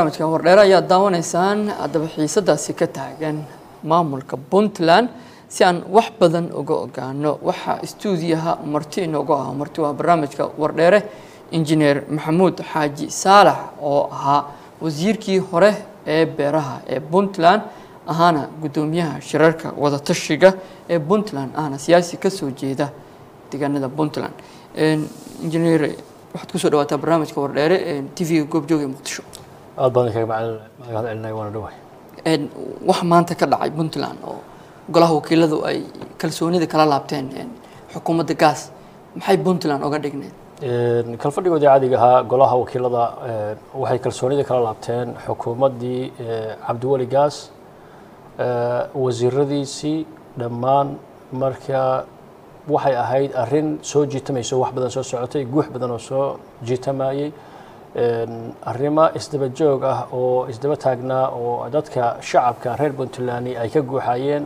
Barnaamijka Wardheere ayaa daawanaysaan. Haddaba xiisadaasi ka taagan maamulka Puntland si aan wax badan uga ogaano, waxaa istuudiyaha marti inoogu ah, marti waa barnaamijka Wardheere, Injineer Maxamuud Xaaji Saalax oo ahaa wasiirkii hore ee beeraha ee Puntland, ahaana guddoomiyaha shirarka wadatashiga ee Puntland, ahna siyaasi kasoo jeeda deegaanada Puntland. Injineer, waxaad kusoo dhawaataa barnaamijka Wardheere ee TV-ga Goobjooga ee Muqdisho. Aad baan idinkaga mahad celinaya, waana dhawahay. Wax maanta ka dhacay Puntland oo golaha wakiiladu ay kalsoonida kala laabteen xukuumadda Gaas, maxay Puntland oga dhigneed? Kalfadhigoodii caadiga ahaa golaha wakiilada waxay kalsoonida kala laabteen xukuumaddii Cabdiweli Gaas, wasiiradiisii dhammaan. Marka waxay ahayd arrin soo jiitamayso, wax badan soo socotay, guux badan oo soo jiitamayey, arrimo isdaba joog ah oo isdaba taagnaa oo dadka shacabka reer Puntland ay ka guuxayeen,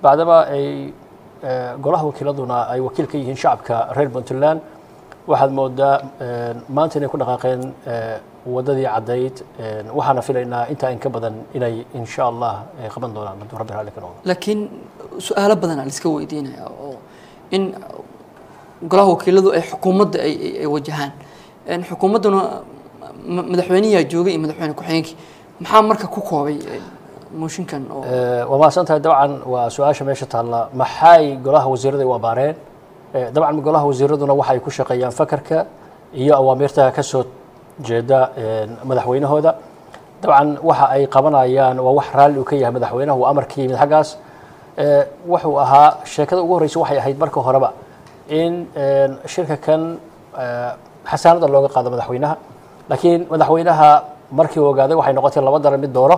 bacdama ay golaha wakiiladuna ay wakiil ka yihiin shacabka reer Puntland. Waxaad moodaa maanta inay ku dhaqaaqeen waddadii caddayd, waxaana filaynaa intaa in ka badan inay insha Allah qaban doonaan hadduu Rabbi raalli ka noqdo. Laakiin su-aalo badan aa la iska weydiinaya oo in golaha wakiiladu ay xukuumadda ay wajahaan, xukuumadduna madaxweyniyaa joogay iyo madaxweyne ku-xigeenkii, maxaa marka ku koobay mooshinkan oo? Waa mahadsan tahay. Dabcan waa su-aasha meesha taalla, maxay golaha wasiirada u abaareen? Dabcan golaha wasiiraduna waxay ku shaqeeyaan fakarka iyo awaamiirta ka soo jeeda madaxweynahooda. Dabcan waxa ay qabanayaan waa wax raalli uu ka yahay madaxweynahu, waa amarka yimid xaggaas. Wuxuu ahaa sheekada ugu horreysa waxay ahayd marka horeba in shirka kan xasaanada looga qaado madaxweynaha, laakiin madaxweynaha markii uu ogaaday waxay noqotay laba daran mid dooro.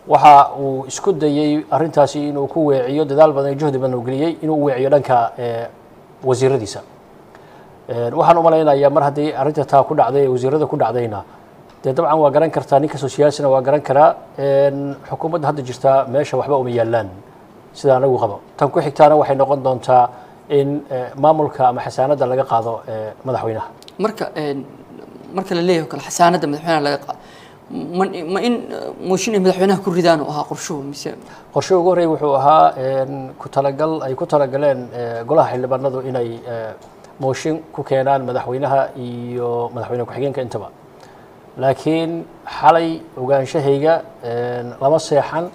Waxa uu isku dayey arrintaasi inuu ku weeciyo, dadaal badan iyo juhdi badan uu geliyey inuu u weeciyo dhanka wasiiradiisa. Waxaan u malaynayaa mar haddii arrinta taa ku dhacday ee wasiirada ku dhacdayna, dee dabcan waa garan kartaa, nin kastoo siyaasina waa garan karaa, xukuumadda hadda jirtaa meesha waxba uma yaalaan sida anagu qabo. Tan ku xigtaana waxay noqon doontaa in maamulka ama xasaanadda laga qaado madaxweynaha. Marka la leeyahay kale xasaanadda madaxweynaha laga qaado, ma in mooshin ay madaxweynaha ku ridaan oo ahaa qorshuhu mise? Qorshuhu ugu horreeyay wuxuu ahaa ku talagal ay ku talagaleen golaha xildhibaanadu inay mooshin ku keenaan madaxweynaha iyo madaxweyne ku-xigeenka intaba, laakiin xalay ogaanshahayga lama seexan,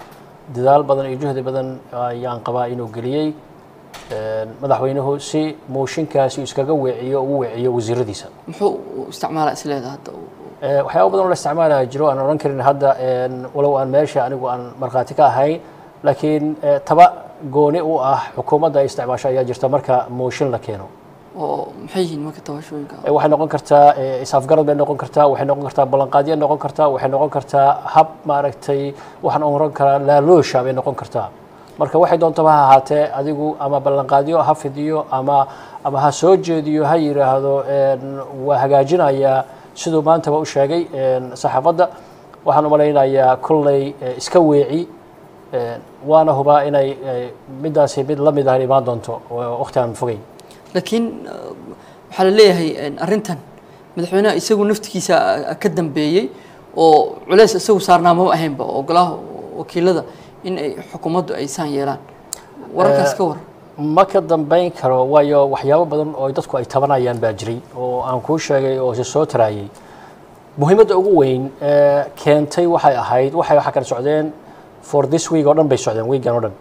dadaal badan iyo juhdi badan ayaan qabaa inuu geliyey madaxweynuhu si mooshinkaasi uu iskaga weeciyo, u weeciyo wasiiradiisa. Muxuu isticmaalaa isleeda hadda? Waxyaaba badan oo la isticmaalaya jiro aan odhan karin hadda, walow aan meesha anigu aan markhaati ka ahayn, laakiin taba gooni u ah xukuumadda ay isticmaasho ayaa jirta marka mooshin la keeno. Oo maxay yihiin marka tabashooyinka? Waxay noqon kartaa is-afgarad bay noqon kartaa, waxay noqon kartaa ballanqaadyo noqon kartaa, waxay noqon kartaa hab maaragtay, waxaan oran karaa laaloosha bay noqon kartaa. Marka waxay doontaba ha ahaatee, adigu ama ballanqaadyo ha fidiyo ama ha soo jeediyo, ha yidhaahdo waa hagaajinayaa siduu maantaba u sheegay saxaafadda. Waxaan u malaynayaa kolley iska weeci, waana hubaa inay middaasi mid la mid ah imaan doonto waqti aan fogeyn. Laakiin waxaa la leeyahay arrintan madaxweynaha isagu naftigiisa ka dambeeyey oo culeys isagu saarnaa maba ahaynba oo golaha wakiilada in ay xukuumaddu ay saan yeelaan. Wararkaas ka war? Ma ka dambeyn karo, waayo waxyaabo badan oo dadku ay tabanayaan baa jiray oo aan kuu sheegay oo se soo taraayey. Muhiimadda ugu weyn ee keentay waxay ahayd waxay waxa kala socdeen for this week oo dhan bay socdeen, weekan oo dhan.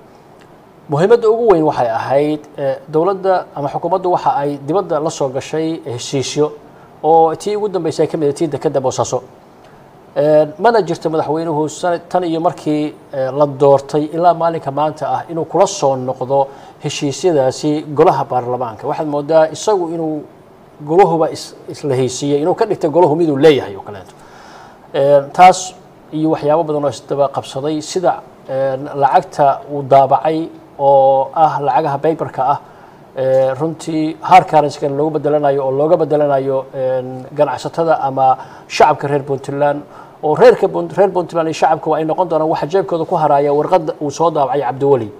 Muhiimadda ugu weyn waxay ahayd dowladda ama xukuumaddu waxa ay dibadda la soo gashay heshiisyo oo tii ugu dambeysay ka mid ah tii dekadda Boosaaso. Mana jirto madaxweynuhu tan iyo markii la doortay ilaa maalinka maanta ah inuu kula soo noqdo heshiisyadaasi golaha baarlamaanka. Waxaad moodaa isagu inuu golahuba isla heysiiyey, inuu ka dhigtay golahu miduu leeyahay oo kaleeto. Taas iyo waxyaabo badan oo isdaba qabsaday, sida lacagta uu daabacay oo ah lacagaha paperka ah, runtii hard currency loogu bedelanayo oo looga bedelanayo ganacsatada ama shacabka reer Puntland, oo reerka reer Puntland iyo shacabka waa ay noqon doonaan waxa jeebkooda ku haraya warqadda uu soo daabacay Cabdiweli.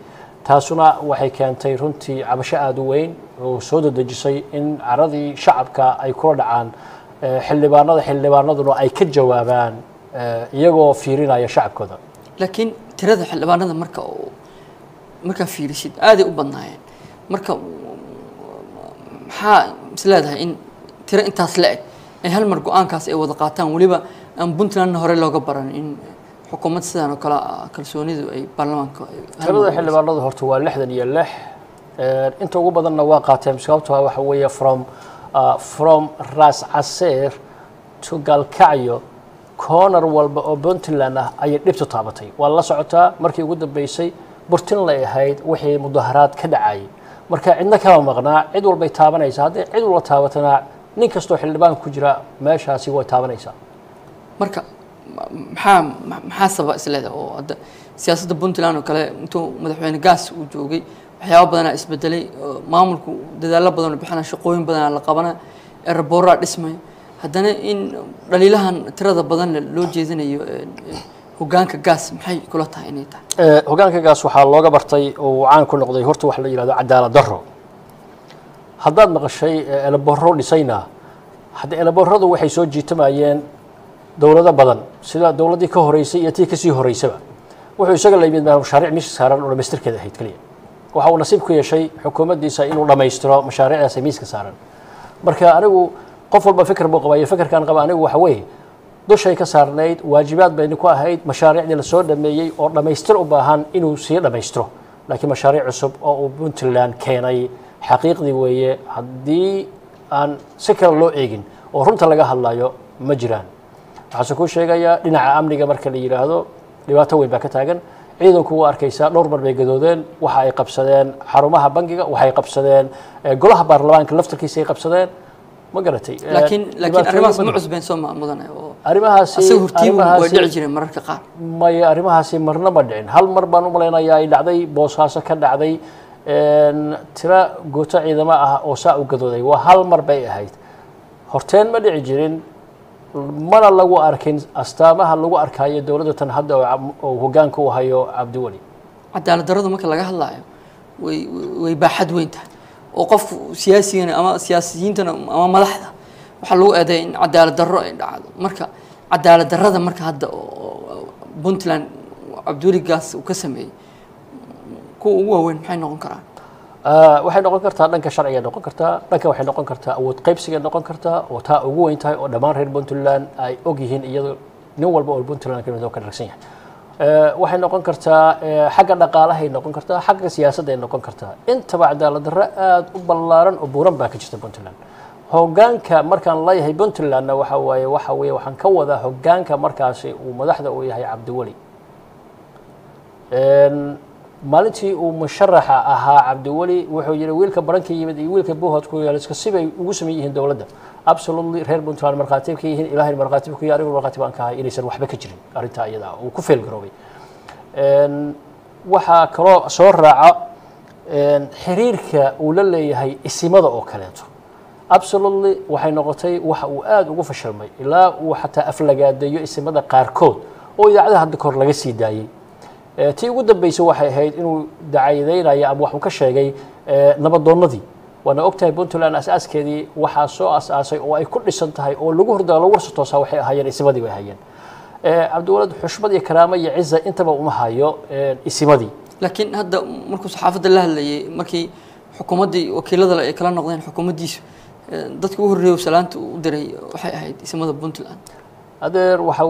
Taasuna waxay keentay runtii cabasho aada u weyn oo soo dedejisay in caradii shacabka ay kula dhacaan xildhibaanada, xildhibaanaduna ay ka jawaabaan iyagoo fiirinaya shacabkooda. Laakiin tirada xildhibaanada marka markaa fiirisid aaday u badnaayeen. Marka maxaa is leedahay in tiro intaas la eg ay hal mar go-aankaas ay wada qaataan, weliba aan Puntlandna hore looga baran in xukuumad sidan oo kale kalsoonidu ay baarlamaanka? Tirada xildhibaanadu horta waa 66, inta ugu badanna waa qaateen, sababtoo ah waxa weeye from Ras Caseer to Galkacyo, corner walba oo Puntland ah ayay dhibtu taabatay. Waa la socotaa markii ugu dambeysay Burtinlay ahayd wixii mudaharaad ka dhacayay. Marka cidna kama maqnaa, cid walbay taabanaysaa. Haddii cid walba taabatana, nin kastoo xildhibaan ku jira meeshaasi way taabanaysaa. Marka maxaa sababa isleeda oo hadda siyaasadda Puntland oo kale intuu madaxweyne Gaas uu joogay waxyaabo badanaa isbedelay, maamulku dadaallo badan oo bixina, shaqooyin badanaa la qabana, airportaa dhismaya, haddana in dhaliilahan tirada badan loo jeedinayo hoggaanka Gaas maxay kula tahay inay tahay? Hoggaanka Gaas waxaa looga bartay oo uu caan ku noqday horta waxa la yihahdo cadaalad darro. Haddaad maqashay airporro dhisayna, hadda airporradu waxay soo jiitamayeen dowlado badan, sida dowladdii ka horeysay iyo tii kasii horeysaba. Wuxuu isaga la yimid mashaariic miiska saaran oo dhamaystirkeeda ahayd keliya. Waxa uu nasiib ku yeeshay xukuumaddiisa inuu dhammaystiro mashaariicdaas ay miiska saaran. Marka anigu qof walba fikir buu qabaa, iyo fikirkaan qaba anigu waxa weeye dushay ka saarnayd, waajibaad bayna ku ahayd mashaariicdii lasoo dhameeyey oo dhammaystir u baahan inuu sii dhammaystiro. Laakiin mashaariic cusub oo uu Puntland keenay xaqiiqdii weeye, haddii aan si kale loo eegin oo runta laga hadlayo, ma jiraan. Waxaase kuu sheegayaa dhinaca amniga marka la yidhaahdo dhibaato weyn baa ka taagan. Ciidanku waa arkaysaa, dhowr mar bay gadoodeen, waxa ay qabsadeen xarumaha bangiga, waxay qabsadeen golaha baarlamaanka laftarkiisa ay qabsadeen, ma garatay? Laakiin arrimahaas ma cusbeen soo ma mudane oo arrimahaasi asaga hortiibu way dhici jireen mararka qaar? Maya, arrimahaasi marna ma dhicin. Hal mar baan u malaynayaa ay dhacday, Boosaaso ka dhacday, tira gooto ciidamo ah oo saa u gadooday, waa hal mar bay ahayd. Horteen ma dhici jirin, mana lagu arkin astaamaha lagu arkayo dowladda tan hadda oo hoggaanka u hayo Cabdiweli. Cadaalad darradu marka laga hadlaayo way baaxad weyn tahay, oo qofku siyaasigana ama siyaasiyiintana ama madaxda waxaa lagu eedeeya in cadaalad darro ay dhacdo. Marka cadaalad darrada marka hadda oo Puntland Cabdiweli Gaas uu ka sameeyey kuwa ugu waaweyn maxay noqon karaan? Waxay noqon kartaa dhanka sharciga noqon kartaa, dhanka waxay noqon kartaa awood qaybsiga noqon kartaa, oo taa ugu weyn tahay oo dhammaan reer Puntland ay og yihiin, iyadoo nin walba oo Puntland ka mid oo ka dharagsan yahay. Waxay noqon kartaa xagga dhaqaalahay noqon kartaa, xagga siyaasadday noqon kartaa. Intaba cadaalad darro aada u ballaaran oo buuran baa ka jirta Puntland. Hoggaanka markaan leeyahay Puntlandna waxa waaye, waxa weeye waxaan ka wadaa hoggaanka markaasi uu madaxda uu yahay Cabdiweli. Maalintii uu musharaxa ahaa Cabdiweli wuxuu yihi wiilka Baranka yimid iyo wiilka Buuhood ku yaal iska sibay ugu sameyn yihiin dowladda. Absolutely, reer Puntland markhaati ka yihiin, Ilaahay markhaati ku yahay, anigu markhaati baan ka ahay inaysan waxba ka jirin arrintaa iyada ah, uu ku fail garoobay. Waxaa kaloo soo raaca xiriirka uu la leeyahay isimada oo kaleeto. Absolutely, waxay noqotay waxa uu aada ugu fashilmay, ilaa uu xataa aflagaadeeyo isimada qaarkood oo idaacadaha hadda kahor laga sii daayey. Tii ugu dambeysay waxay ahayd inuu dacaydeynayo ama waxuu ka sheegay nabadoonnadii. Waana ogtahay Puntland asaaskeedii waxaa soo asaasay oo ay ku dhisan tahay oo lagu hordago lagu warsa toosaa waxay ahaayeen isimadii bay ahaayeen. Cabdiwalad xushmad iyo karaamo iyo ciza intaba uma hayo isimadii. Laakiin hadda markuu saxaafadda la hadlayay, markii xukuumaddii wakiilada ay kala noqdeen xukuumaddiisu, dadka ugu horreeyay salaanta u diray waxay ahayd isimada Puntland. Adeer, waxa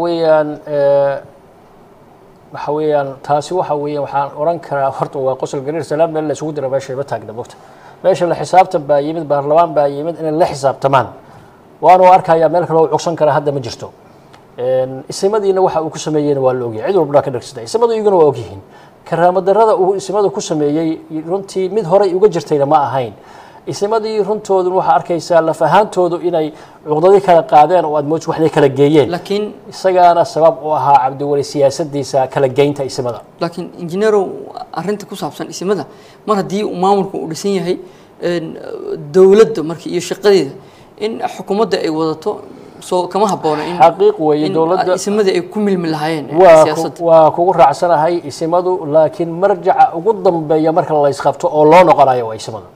weeyaan taasi waxa weeyaan waxaan oran karaa horta waa qosol gariir. Salaam meel la isugu dira meesha ma taagna, mogta meesha la xisaabtan baa yimid, baarlamaan baa yimid inay la xisaabtamaan, waanu arkayaa meel kale oo cugsan kara hadda ma jirto. Isimadiina waxa uu ku sameeyeyna waa la ogyahay, cid walbana ka dhagsatay, isimadu iyaguna waa ogyihiin karaamo darrada uu isimada ku sameeyey. Runtii mid horey uga jirtayna ma ahayn. Isimadii runtoodu waxaa arkaysaa laf ahaantoodu inay cuqdadi kala qaadeen oo aad moodid waxnay kala geeyeen. Laakiin isagaana sabab u ahaa Cabdiweli siyaasadiisa kala geynta isimada. Laakiin injineerow, arrinta ku saabsan isimada, mar haddii uu maamulku uu dhisan yahay, dowladda marka iyo shaqadeeda in xukuumadda ay wadato soo kama habboona in Xaqiiq weeye in dowladda isimadii ay ku milmi lahaayeen waa siyaasadda? Waa kugu raacsanahay isimadu, laakiin marjaca ugu dambeeya marka la isqabto oo loo noqonayo waa isimada.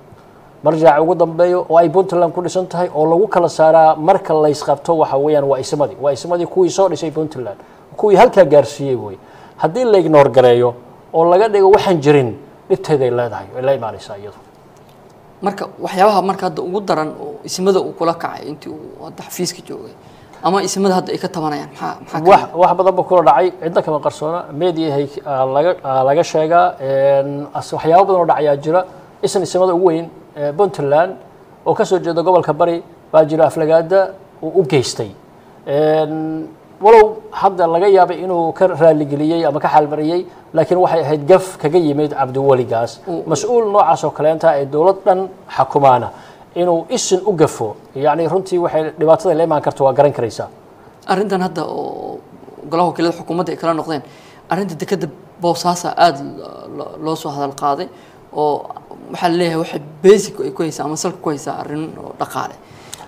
Marjaca ugu dambeeyo oo ay Puntland ku dhisan tahay oo lagu kala saaraa marka la isqabto waxa weeyaan waa isimadii, waa isimadii kuwii soo dhisay Puntland. Kuwii halkaa gaarsiiyey wey. Haddii la ignore gareeyo oo laga dhigo waxaan jirin, dhibteeday leedahay, ay la imaanaysaa iyadu. Marka waxyaabaha marka hadda ugu daran oo isimada uu kula kacay intii uu hadda xafiiska joogay ama isimada hadda ay ka tabanayaan, maxaa ka wax wax badan ba kula dhacay, cidna kama qarsoona, mediahay laga sheegaa. Waxyaabo badan oo dhacayaa jira. Isan isimada ugu weyn Puntland oo ka soo jeeda gobolka Bari baa jira, aflagaada uu u geystay, walow hadda laga yaabay inuu ka raaligeliyey ama ka xaalmariyey, laakiin waxay ahayd gaf kaga yimid Cabdiweligaas. Mas-uul noocaas oo kaleenta ee dowlad dhan xakumaana inuu isin u gafo, yacni runtii waxay dhibaatada la imaan karto waa garan karaysaa. Arrintan hadda oo golaha wakiilada xukuumadda ay kala noqdeen, arrinta dekadda Boosaaso aada loo soo hadal qaaday, oo waxaa la leeyahay waxay basic ay ku haysaa ama salka ku haysaa arrin oo dhaqaale.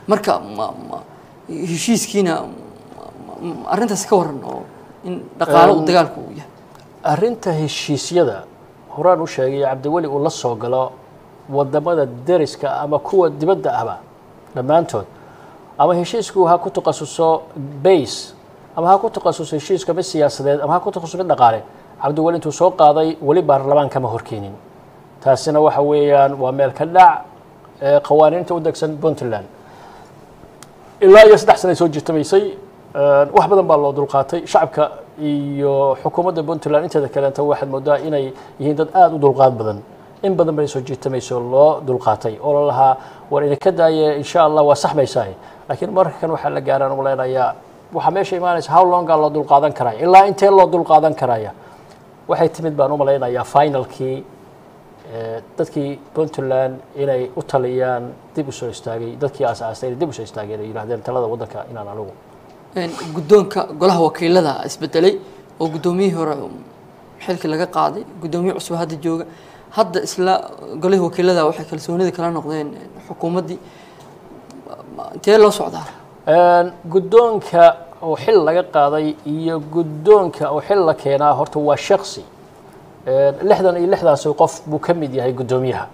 Marka ma heshiiskiina arrintaas ka waran oo in dhaqaalo uu dagaalku uu yahay? Arrinta heshiisyada horaan u sheegay, Cabdiweli uu la soo galo wadamada deriska ama kuwa dibadda ahba dhammaantood, ama heshiisku ha ku takhasuso base ama ha ku takhasuso heshiiska mid siyaasadeed ama ha ku takhasuso mid dhaqaale, Cabdiweli intuu soo qaaday weli baarlamaan kama horkeenin. Taasina waxa weeyaan waa meel ka dhac qawaaniinta u degsan Puntland. Ilaa iyo 3 sana ay soo jirtamaysay, wax badan baa loo dulqaatay. Shacabka iyo xukuumadda Puntland inteeda kaleenta waxaad moodaa inay yihiin dad aada u dulqaad badan. In badan bay soo jiitamayso, loo dulqaatay oo la lahaa war idinka daaye, insha Allah waa saxmaysaa. Laakiin markan waxaa la gaaraan u leenayaa, waxaa meesha imaanaysa how longaa loo dulqaadan karaya, ilaa intee loo dulqaadan karaya. Waxay timid baan u malaynayaa finalkii dadkii Puntland inay u taliyaan dib u soo istaagay, dadkii aas-aastay inay dib u soo istaageen ay yidhahdeen talada waddanka inaan anigu. Guddoonka golaha wakiilada isbedelay oo guddoomiyihii hore xilkii laga qaaday, guddoomiye cusub hadda jooga. Hadda isla golihii wakiilada waxay kalsoonida kala noqdeen xukuumaddii. Intee loo socdaa? Guddoonka oo xil laga qaaday iyo guddoonka oo xil la keenaa horta waa shaksi. 66-daasi qof buu ka mid yahay guddoomiyaha.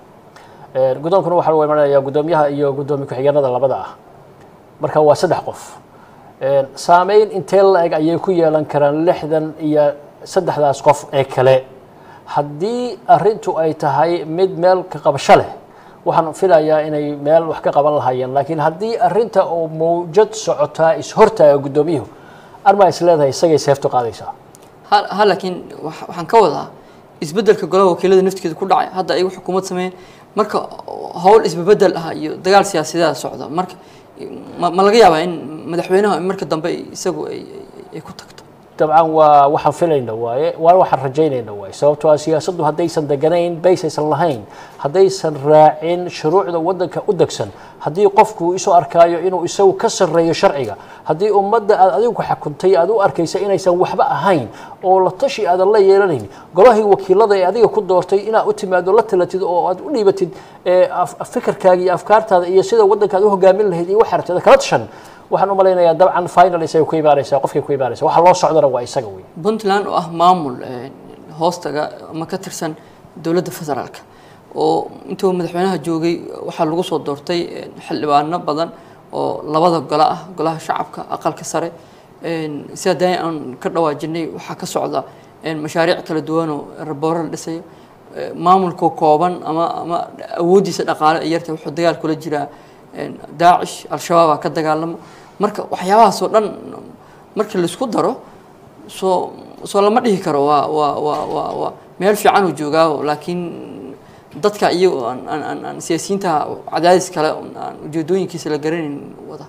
Guddoonkuna waxaa lagu imanaya guddoomiyaha iyo guddoomiye ku-xigeenada labada ah, marka waa saddex qof. Saameyn intee la eg ayay ku yeelan karaan 63-daas qof ee kale? Haddii arrintu ay tahay mid meel ka qabasho leh, waxaan filayaa inay meel wax ka qaban lahaayeen. Laakiin haddii arrinta oo mawjad socotaa is-hortaaga guddoomiyuhu, armaa is leedahay isagay seeftu qaadaysaa. Ha, laakiin waxaan ka wadaa isbeddelka golaha wakiilada naftigeeda ku dhacay hadda ayagu xukuumad sameeyeen. Marka howl isbedel ah iyo dagaal siyaasadeeda socda, marka ma laga yaabaa in madaxweynaha marka dambe isagu ay ku tagto? Dabcan waa waxaan filayna waaye, waa waxaan rajaynayna waaye, sababtoo ah siyaasaddu haddaysan deganayn, baysaysan lahayn, haddaysan raacin shuruucda waddanka u degsan, haddii qofku isu arkaayo inuu isagu ka sarreeyo sharciga, haddii ummadda aad adigu xakuntay aad u arkaysa inaysan waxba ahayn oo la tashi aadan la yeelanayn, golahii wakiilada ee adiga ku doortay inaad u timaado, la talatid oo aad u dhiibatid fikirkaaga iyo afkaartaada iyo sida waddanka aad u hogaamin lahayd iyo waxa rabtid kala tashan, waxaan u malaynayaa dabcan final isaga ku imaanaysaa, qofkay ku imaanaysa. Waxa loo socdana waa isaga wey. Puntland oo ah maamul hoostaga ama ka tirsan dowladda federaalka, oo intuu madaxweynaha joogay waxaa lagu soo doortay xildhibaano badan oo labada gole ah, golaha shacabka, aqalka sare. Sidaa daaya aan ka dhawaajinay, waxaa ka socda mashaariic kala duwan oo rabooro la dhisayo. Maamulka kooban ama awooddiisa dhaqaale ay yartahay wuxuu dagaal kula jiraa Daacish, Al-Shabaabaa ka dagaalamo. Marka waxyaabahaas oo dhan markii laisku daro, soo lama dhihi karo waa meel fiican uu joogaa? Laakiin dadka iyago aan siyaasiyiinta cadaadis kale aan ujeedooyinkiisa la garanayn wada.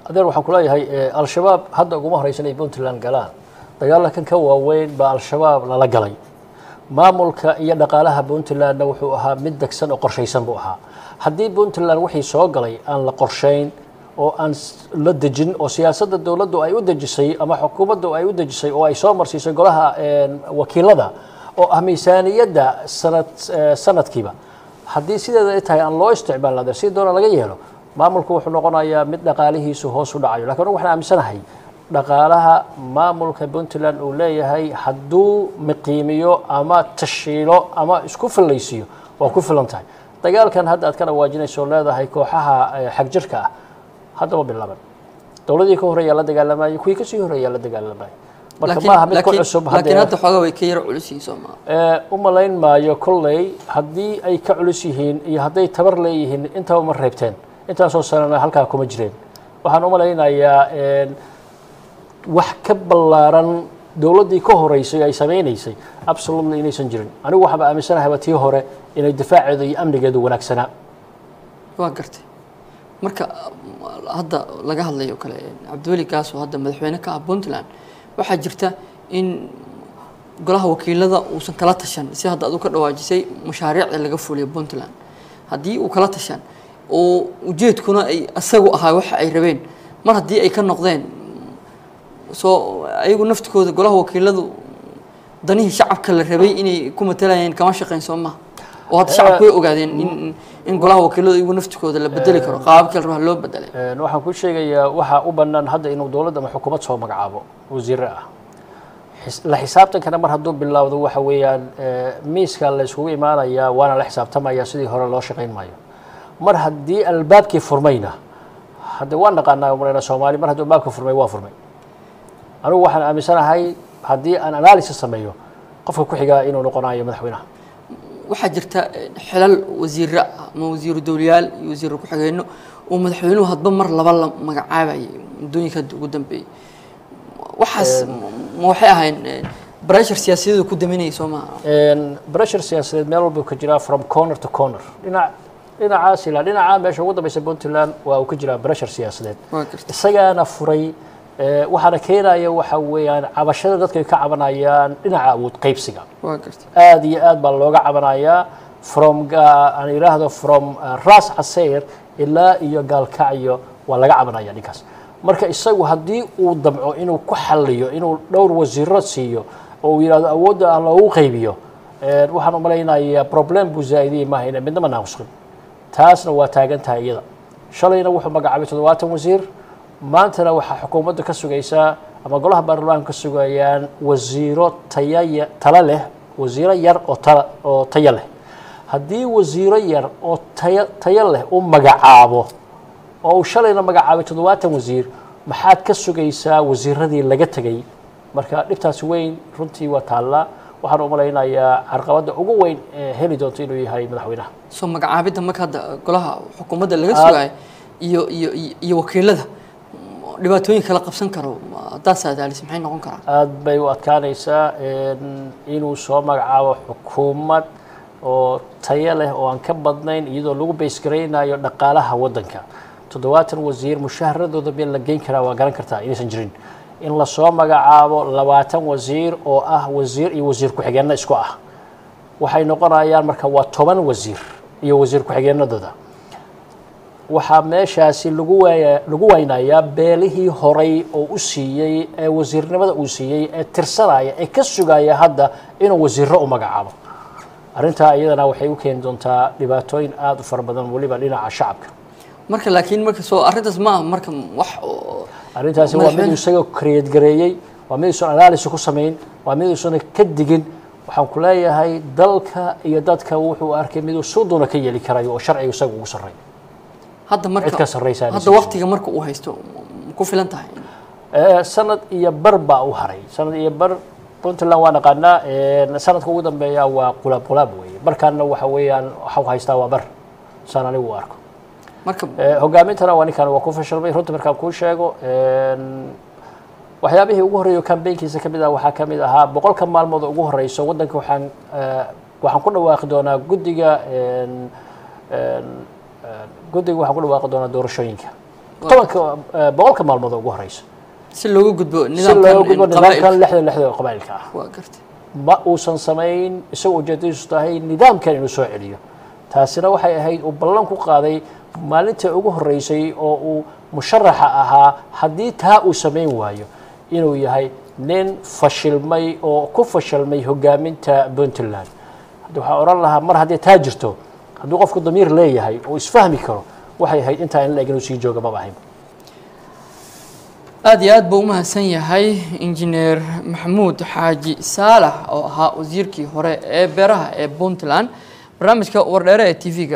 Adeer, waxaan kuleeyahay Al-Shabaab hadda uguma horeysan ay Puntland galaan. Dagaalakan ka waaweyn baa Al-Shabaab lala galay. Maamulka iyo dhaqaalaha Puntlandna wuxuu ahaa mid degsan oo qorshaysan buu ahaa. Haddii Puntland wixii soo galay aan la qorshayn oo aan la dejin oo siyaasadda dowladdu ay u dejisay ama xukuumaddu ay u dejisay oo ay soo marsiisay golaha wakiilada oo ah miisaaniyadda sanadkiiba, haddii sideeda ay tahay aan loo isticmaalin, si doona laga yeelo, maamulku wuxuu noqonayaa mid dhaqaalihiisu hoos u dhacayo. Lakin anigu waxaan aaminsanahay dhaqaalaha maamulka Puntland uu leeyahay hadduu miqiimiyo ama tashiilo ama isku fillaysiiyo waa ku filan tahay. Dagaalkan hadda aad ka dhawaajinayso leedahay kooxaha xagjirka ah haddaba bilaaban, dowladii ka horreeyaa la dagaalamayay, kuwii kasii horreeyaa la dagaalamayay. Marka maaha mid ku cusub. Laakiin hadda xoogaa way ka yar culus yihiin, soo maa? U malayn maayo. Kolley haddii ay ka culus yihiin iyo hadday tabar leeyihiin intaba ma reebteen, intaasoo sanana halkaa kuma jireen. Waxaan u malaynayaa wax ka ballaaran dowladdii ka horeysay ay sameynaysay absolutely inaysan jirin. Anigu waxaaba aaminsanahay tii hore inay difaaceedu iyo amnigeedu wanaagsanaa. Waa gartay. Marka hadda laga hadlayo kale Cabdiweli Gaas oo hadda madaxweyne ka ah Puntland, waxaa jirta in golaha wakiilada uusan kala tashan, si hadda adu ka dhawaajisay, mashaariicda laga fuliyo Puntland. Haddii uu kala tashan oo ujeedkuna ay isagu ahaa waxa ay rabeen, mar haddii ay ka noqdeen, soo ayagu naftikooda golaha wakiiladu danihii shacabka la rabay inay ku matalayeen kama shaqeyn, soo maha? Oo hadda shacabku way ogaadeen in golaha wakiiladu iyagu naftikooda la bedeli karo, qaababkii la rabaa loo bedelay. Waxaan ku sheegayaa waxaa u bannaan hadda inuu dowladda ama xukuumad soo magacaabo wasiire ah. La xisaabtankana mar hadduu bilowdo, waxa weeyaan miiska la iskugu imaanayaa waana la xisaabtamaya, sidii hore loo shaqayn maayo. Mar haddii albaabkii furmayna, hadda waan naqaanaa marayna Soomaali, mar hadduu albaabka furmay waa furmay. Anigu waxaan aaminsanahay haddii aan analysis sameeyo qofka ku xigaa inuu noqonayo madaxweynaha. Waxaa jirta xilal wasiire ah ama wasiiru dowlayaal iyo wasiiru ku-xigeenno oo madaxweynuhu hadba mar laba la magacaabayay muddooyinka hadda ugu dambeeyey. Waxaas ma waxay ahayn pressure siyaasadeedu ku daminayay, soo maha? Pressure siyaasadeed meel walba ka jiraa, from corner to corner, dhinac dhinacaas ilaa dhinaca meesha ugu dambeysa Puntland waa uu ka jiraa pressure siyaasadeed. Waa gartay. Isagaana furay. Waxaana keenaya waxa weeyaan cabashada dadka ay ka cabanayaan dhinaca awood qaybsiga. Waa gartay. Aad iyo aad baa looga cabanayaa from aan idhaahdo from Ras Caseyr ilaa iyo Gaalkacyo waa laga cabanaya ninkaas. Marka isagu haddii uu damco inuu ku xalliyo inuu dhowr wasiiro siiyo oo uu yidhahdo awoodda ah loogu qaybiyo, waxaan u malaynayaa problem buu zaa'idiyey maahayne midnama naaqusqin. Taasna waa taagan tahay iyada. Shalayna wuxuu magacaabay 70 wasiir, maantana waxaa xukuumadda ka sugaysaa ama golaha baarlamaanka ka sugayaan wasiiro taya tala leh, wasiiro yar oo tala oo tayo leh. Haddii wasiiro yar oo tayo leh u magacaabo oo uu shalayna magacaabay 70 wasiir, maxaad ka sugaysaa wasiiradii laga tegay? Marka dhibtaasi weyn runtii waa taallaa. Waxaan u malaynayaa carqabadda ugu weyn ee heli doonto inuu yahay madaxweynaha. Soo magacaabidda marka hadda golaha xukuumadda laga sugayo iyo wakiilada dhibaatooyin kala qabsan karo haddaad saadaalis, maxay noqon karaan? Aad bay u adkaanaysaa inuu soo magacaabo xukuumad oo tayo leh oo aan ka badnayn, iyadoo lagu baysgaraynayo dhaqaalaha waddanka. 70 wasiir mushaaharadooda meel la geyn karaa waa garan kartaa inaysan jirin. In lasoo magacaabo 20 wasiir oo ah wasiir iyo wasiir ku-xigeenna isku ah, waxay noqonayaan marka waa 10 wasiir iyo wasiir ku-xigeenadooda. Waxaa meeshaasi lagu waaya lagu waynayaa beelihii horay oo u siiyey ee wasiirnimada uu siiyey ee tirsanaya ee ka sugaya hadda inuu wasiiro u magacaabo. Arrintaa iyadana waxay u keeni doontaa dhibaatooyin aada u fara badan, weliba dhinaca shacabka. Marka laakiin marka soo arrintaas ma aha marka wax oo Arrintaasi waa mid isaga create gareeyey, waa mid uusan analysis ku samayn, waa mid uusan ka digin. Waxaan ku leeyahay dalka iyo dadka wuxuu arkay miduu suu doona ka yeeli karayo oo sharciga isaga ugu sarreeyo. Hadda marka Cid ka sarreysa hadda waqtiga marka uu haysto ma ku filan tahay? Sanad iyo bar baa u haray. Sanad iyo bar Puntland waa naqaanaa. Sanadka ugu dambeeya waa qulaab qulaab weeye. Markaana waxa weeyaan waxa uu haystaa waa bar, saan anigu u arko. Marka Hogaamintana waa ninkan waa ku fashilmay runta markaan kuu sheego. Waxyaabihii ugu horreeyay campaignkiisa ka mid ah waxaa ka mid ahaa 100-ka maalmood oo ugu horeyso waddanka waxaan ku dhawaaqi doonaa guddiga guddiga waxaan ku dhawaaqi doonaa doorashooyinka 10-ka 100-ka maalmood oo ugu horeyso si looga gudbo si nidaamkan looga gudbo nidaamkan qabaa'ilka. 66 oo qabaa'ilka ah. Waa gartay. Ma uusan samayn, isagoo ujeedadiisu tahay nidaamkan inuu soo celiyo. Taasina waxay ahayd uu ballan ku qaaday maalintii ugu horreysay oo uu musharaxa ahaa. Haddii taa uu samayn waayo, inuu yahay nin fashilmay oo ku fashilmay hogaaminta Puntland. Hadda waxaa odhan lahaa mar haddii taa jirto, hadduu qofku damiir leeyahay oo isfahmi karo, waxay ahayd intaa in la eg inuu sii jooga maba ahayn. Aad iyo aad buu u mahadsan yahay Injineer Maxamuud Xaaji Saalax oo ahaa wasiirkii hore ee beeraha ee Puntland, barnaamijka Wardheere ee TV-ga.